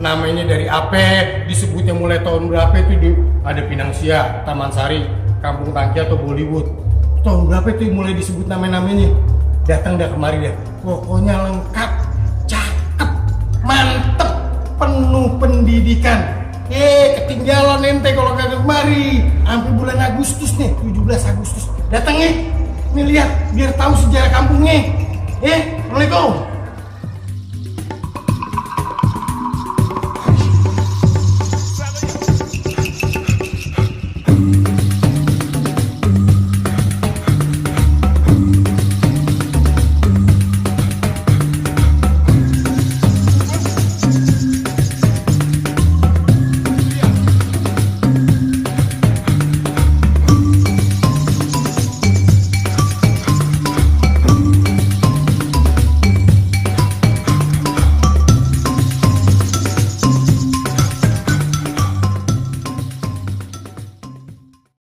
namanya dari apa, disebutnya mulai tahun berapa itu ada Pinangsia, Taman Sari, Kampung Tangki atau Bollywood. Tahun berapa itu mulai disebut namanya? Datang dah kemari dah. Pokoknya lengkap, cakep, mantep, penuh pendidikan. Ketinggalan ente kalau kagak kemari. Sampai bulan Agustus nih, 17 Agustus. Datang nih lihat biar tahu sejarah kampungnya. Assalamualaikum.